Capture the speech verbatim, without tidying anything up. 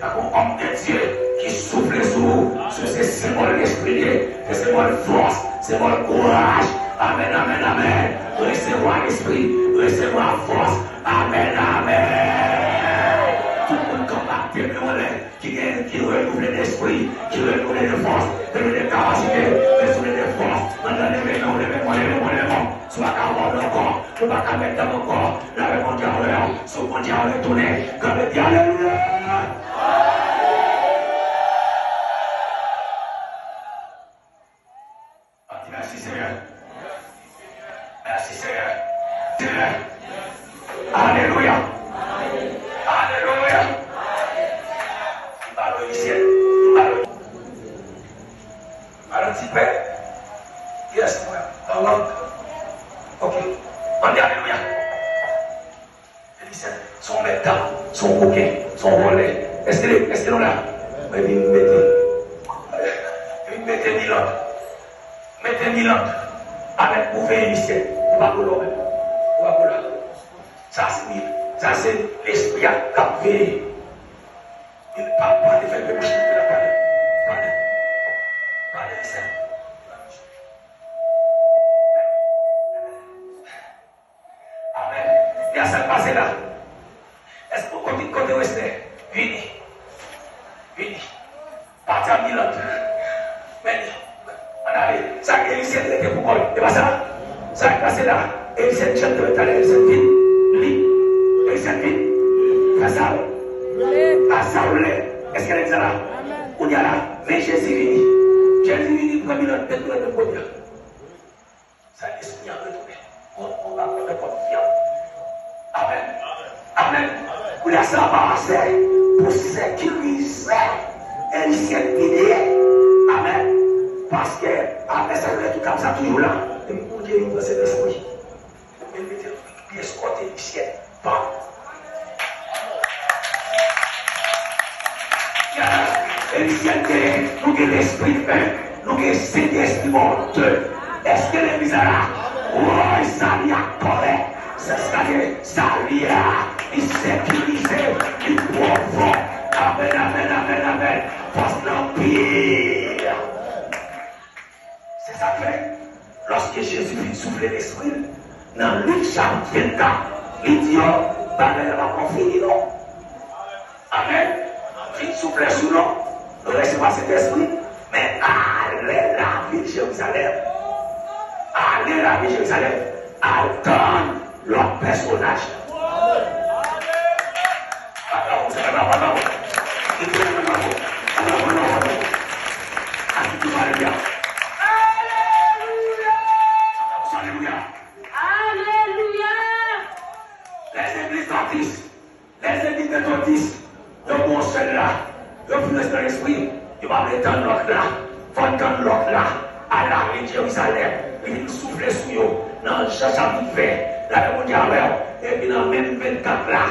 Yon òm de Dye ki soufle sou ou, sou se senbòl lespri l ye, se senbòl fòs, senbòl kouraj. Amèn, amèn, amèn. Resevwa lespri, resevwa fòs. Amèn, amèn. Tout moun k ap bat men yo anlè, ki gen, ki renouvle lespri, ki renouvle de fòs, renouvle de kapasite, renouvle de fòs. Ann leve men w, leve men w, leve men w, leve men w. Si w pa ka mòd ankò, si w pa ka mèt dam ankò, lave Bondye avè w. Si Bondye a retounen, kanpe di alelouya! Di mèsi, Senyè. Mèsi, Senyè. Senyè. Alelouya. Alelouya. M pa lwen isit. M pa lwen. Alò, ti pè. Yes, mwen. An lang. Ok. Ann di alelouya. Elisèt, se yon mèt dam, se yon koken, se yon vòlè. Èske, èske nou la? Mwen vin mete, vin mete Milan. Mete Milan. Avèk pou veye Elisèt. Ou pa pou lò menm. Ou pa pou la. Sa se, sa se lespri a k ap veye. Li pa, pa te fè de bouch li la pale. Pale. Pale, Elisèt. Amèn. Gen sa k pase la. Èske w konnen kote w Estè? Vini. Vini. Pati a Milan. Men li. Ann ale. Sa Elisèt rete pou kò l. E pa sa? Sa k pase la? Elisèt chante talè, Elisèt vin. Li. Elisèt vin. Fè sa w. Fè sa w vle. Èske nèg sa la? Kounye a la. Men Jezi vini. Jezi vini pran Milan, met Milan nan kote a. Sa espri an retounen. Kont mwen pa konn kont fyanm. Amèn. Amèn. Kounye a sa pa ase pou sekirize Elisèt vini. Amèn. Paske apre sa, yo tout ap sa toujou la. Epi Bondye vin pran Sentespri. Epi mete l pyès kòt Elisèt. Bon. Yes. Elisèt gen, nou gen lespri en, nou gen Sentespri bon de. Èske legliz la la? Woy, sali a kòrèk. Se sa ke sali a, li sekirize, li pwofon. Amèn, amèn, amèn, amèn. Fòs nan pi. Se sa k fè, lòske Jezi fin soufle Lespri l, nan Lik chapit vennkat, li di yo, bagay la poko fini non. Amèn. Fin soufle sou nou, nou resevwa Sentespri, men ale lavil Jerizalèm. Ale lavil Jerizalèm. Al tann lòt pèsonaj. Aplodi, aplodi, aplodi. Aplodi, aplodi. Aplodi, aplodi. Alelouya. Alelouya. Alelouya. Lèzegliz batis. Lèzegliz metodis, yo gon sèl la, yo fin res nan lespri, yo pa vle tann lòt la, fò n tann lòt la, al lave Jerizalèm, li vin soufle sou yo, nan Jan chapit ven, lave Bondye avè w, epi nan menm vennkat la,